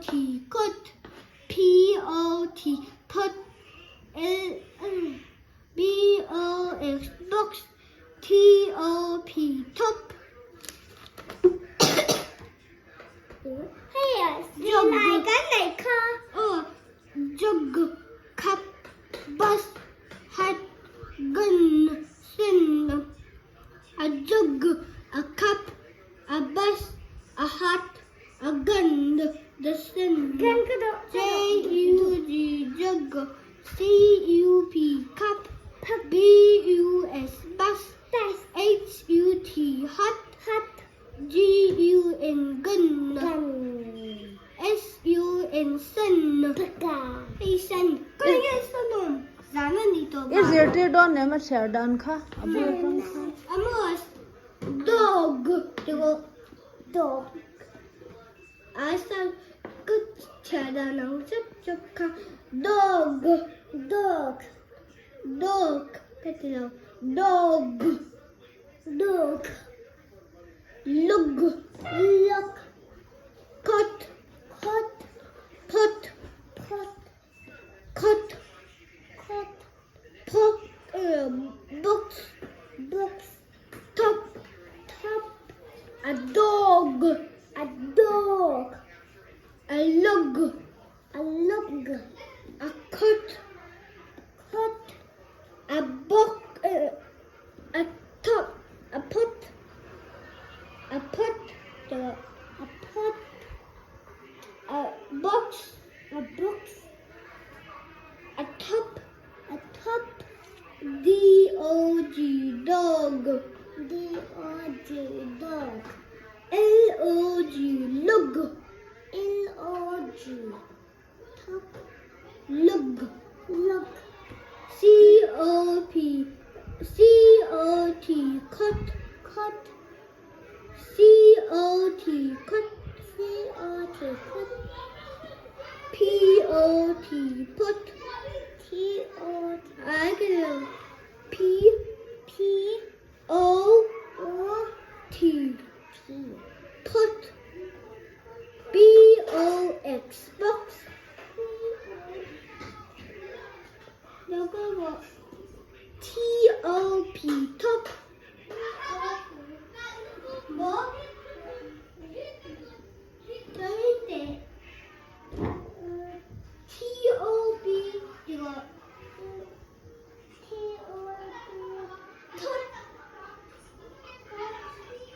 T cut P O T pot L B O X box T O P top. Silai kan neih kha. Aw jug cup bus hat gun sin a jug a cup a bus a hat a gun the sin J U G jug C U P cup B U S bus H U T hut G U N gun S U N sun hei sun ka nge sun awm zan a ni tawh I zirtir dawn em a chhiar dan kha a bul atang khan. Amos dog tih dog a sun ka chhiar dan ang chep chep kha dog dog dog ka ti lo dog dog. Lug, lug, cut, cut, pot, pot, cut, cut, pot, box, box, top, top, a dog, a dog, a lug, a lug, a cut, cut, a box, a top, a pot, a pot, a pot, a box, a box, a top, a top, D O G dog, D O G dog, L O G log, L O G top, log, log, C O P C O T cut, cut, C O T cut, C O T cut, P O T put, T O T I can P P O O T T put B O X box T O P top 뭐? 저일 때 T O B 이거 T O 톱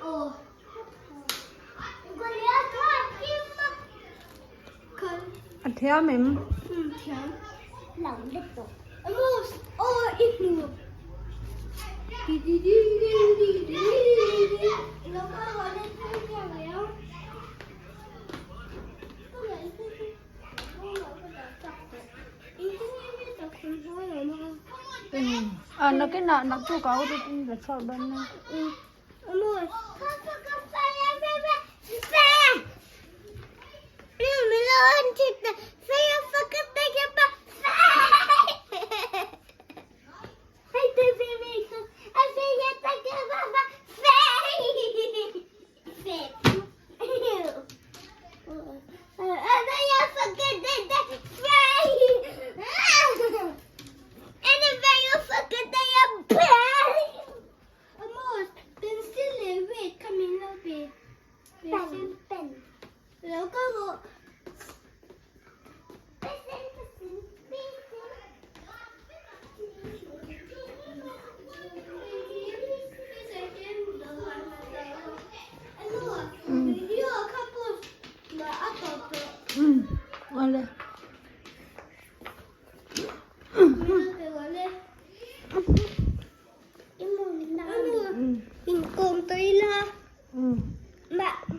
어 이거 내가 더 아끼면 건 A thiam em? Ừ, thiam. Lòng đất rồi. Almost all in đi đi đi đi đi đi đi. Nó có gọi lên thấy nhà này không? A nakinah naktuk ah u la chhuak dawn nia. Ừ. Almost. Almost. Pencil leh red kha min lo pe. Pencil. Lo ka rawh. Um awle.